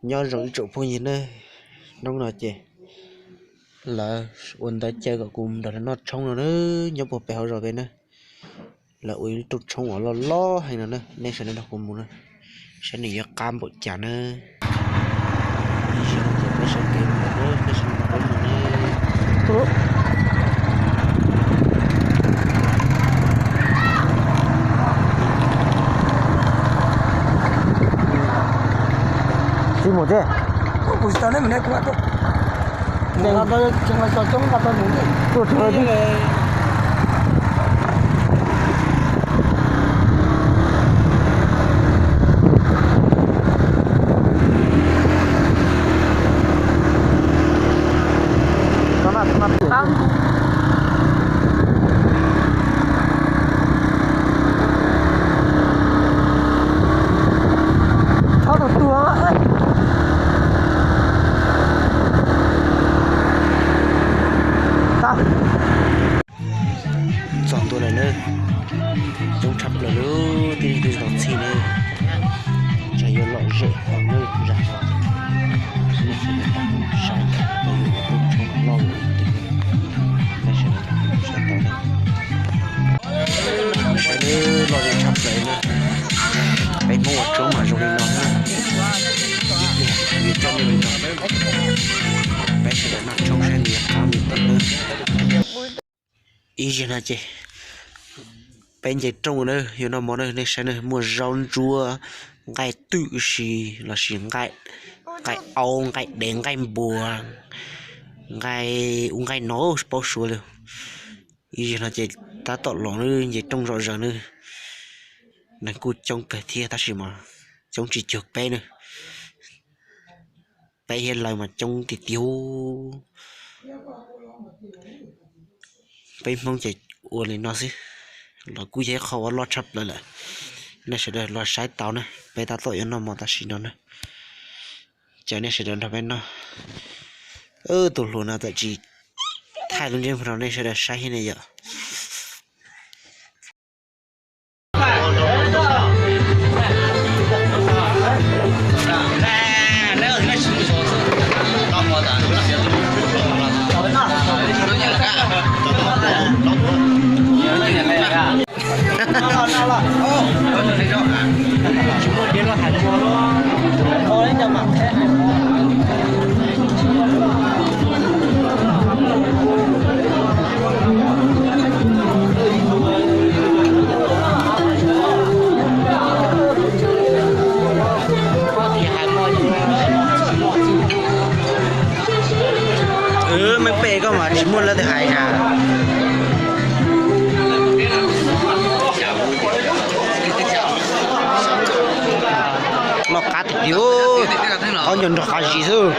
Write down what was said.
Nyob zoo ib tsoom phooj ywg na, hnub no ces lawv ua ntawv caw kom kuv nrog lawv noj tshoob no na, nyob puag pem hauv zos pem na. Lawv ua ib lub rooj tshoob uas loj loj heev no na, nej sawv daws nrog kuv mus na, saib nws yuav qab npaum cas na. Ib zaug no ces peb sawv kev mus lawm na, peb sawv daws nrog peb mus na. Tsis mus thiab. Kuv tsis tau neb mus neb kuv mam tuaj. Tuaj tseem lawm thiab. Txhob tus tuag. Txog ntua lawm na, coob tshaj plaws li, tib neeg twb tsis tau txhij na. Tsam yuav lom zem heev na, zam no. Saib, saib, saib tau na. Saib na, lom zem tshaj plaws na. Peb Hmoob ua tshoob mas zoo li no na. Ib pliag yuav coj nej mus nrog peb sawv daws noj tshoob saib nws yuav qab li cas na. Ib zaug no ces peb nce rooj na, yuav noj mov na, nej saib na, muaj zaub ntsuab, nqaij twm si lossis nqaij, nqaij aub, nqaij dev, nqaij npua, nqaij ub nqaij no paub suav li. Ib zaug no ces tab tom los na, nce rooj zom zaws na. Neeg kuj coob kawg thiab tab sis mas coob tsis cuag peb na. Peb thiab lawv mas coob tiag tiag. Peb Hmoob ces ua li no xwb, los kuj yog ib qho uas loj tshaj plaws lawm. Nej sawv daws los saib tau na, peb tab tom yuav noj mov tam sim no na. Ces nej sawv daws nrog peb noj. Tus hluas no txawm tsis thaij lub ntsej muag rau nej sawv daws saib thiab ne yom. Meej pem koj mas tsis muaj leej twg hais na. Loj qab tiag tiag, ob nyuag nrog qab zis xwb.